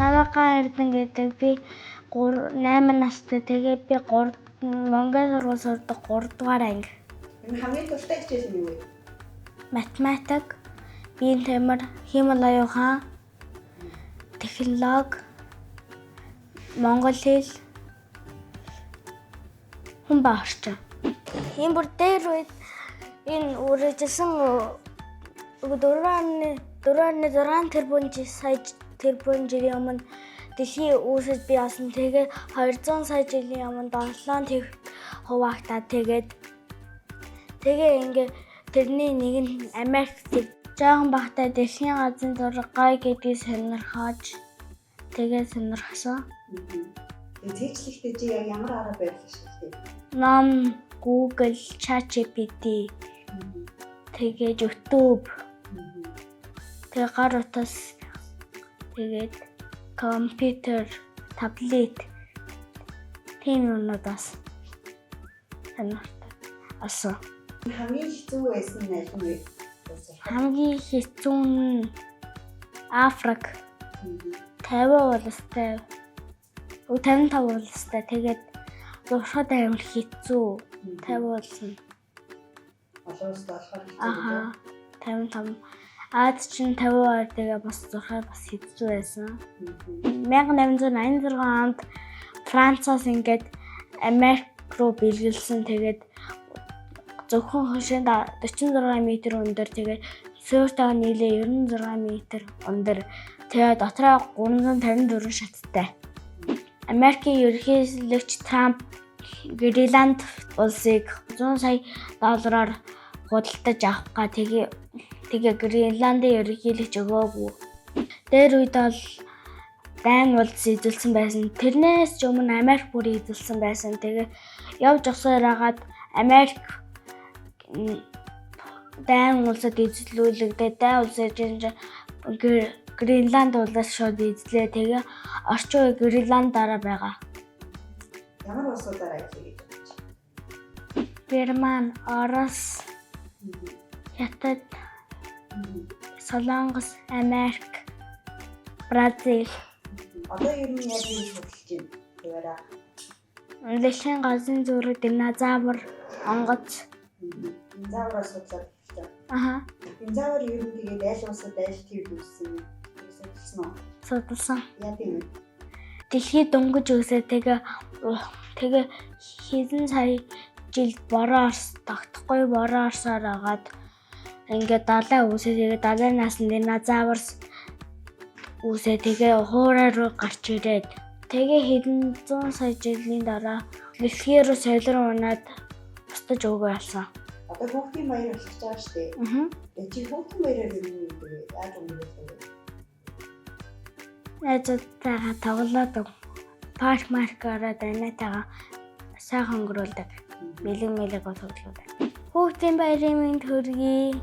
Намайг Ган Эрдэнэ гэдэг. Би 3 8 настай. Тэгээд би 3 Монгол сургууль сурдаг 3 дугаар анги. Энэ хамгийн дуртай хичээл нь юу вэ? Математик, биеийн тамир, хиймэл оюун ухаан, технологи, монгол хэл, хүн ба орчин. Энэ бүр дээр үед энэ үргэлжилсэн 4.4.6 тэрбум сая тэрбум жилийн өмнө дэлхий үүсэж бий болсон. Тэгээд 200 сая жилийн өмнө 7 тэг хуваагдаад тэгээд тэгээ ингээ тэрний нэг нь Америк тэг. Жаахан багтаа дэлхийн газрын зураг гай гэдгийг сонирхож тэгээ сонирхсон. Тэгээ цээжлэхдээ чи яг ямар арга барил ашигладаг вэ? Ном, Google, ChatGPT, тэгээд YouTube, тэгээ гар утас, тэгээд компьютер, таблет тийм юмнуудаас сонирхдаг. Асан. Хамгийн хэцүү байсан нь аль нь вэ? Хамгийн хэцүү нь Африк 50 улстай. 55 улстай. Тэгээд зурхад амар хэцүү. 50 улс нь. Олон улстай болохоор хэцүү. Аха. 55. Аз чинь 50 тэгээ бас зурхад бас хэцүү байсан. 1886 онд Францаас ингээд Америк руу бэлгэлсэн. Тэгээд зөвхөн хошинд 46 м өндөр, тэгээд сууртайгаа нийлээ 96 м өндөр. Тэгээд дотроо 354 шаттай. Америкийн ерөнхийлөгч Трамп Гренланд улсыг 100 сая доллараар худалдаж авах га тэгээ Гренландын ерөнхийлөгч өгөөгүй. Дээр үед бол дайн улс эзэлсэн байсан. Тэрнээс ч өмнө Америк бүр эзэлсэн байсан. Тэгээ явж явсаар хагаад Америк дайн улсад эзлүүлэгдээ, дайн улс чинь Гренланд улсаас шууд эзлээ. Тэгээ орчин үе Гренланд дараа байгаа. Ямар улсуудаар ажиллая гэж бодож байна? Герман, Орос, Хятад, Солонгос, Америк, Бразил. Одоо ер нь яг юу судалж байна? Тэгээрээ. Дэлхийн газрын зураг, динозавр, онгоц. Динозавраа судлаад эхэлж байгаа. Аха, Динозавр ер нь тэгээд аль улсад аль твд үүссэн юм? Судалсан уу? Судалсан. Яа тийм вэ? Дэлхий дөнгөж өсөө тэгээ хэдэн сая жил бороо орс тогтохгүй бороо орсоор агаад ингээд далай үүсээ, тэгээ далайнаас нь динозавр үүсээ, тэгээ хуурай руу гарч ирээд тэгээ хэдэн зуун сая жилийн дараа дэлхий рүү солир унаад устж өгөө болсон. Одоо хүүхдийн баяр болчихж байгаа шүү дээ. Аа. Тэгээ чи хүүхдийн баяраар ер нь юу гэдэг вэ? Яаж өнгөрүүлдэг вэ? Найзуудтайгаа тоглоод парк марк ороод анайтайгаа сайхан өнгөрүүлдэг. Мэлэг мэлэг бол хөглөөд. Хүүхдийн баярын мэнд хүргэе.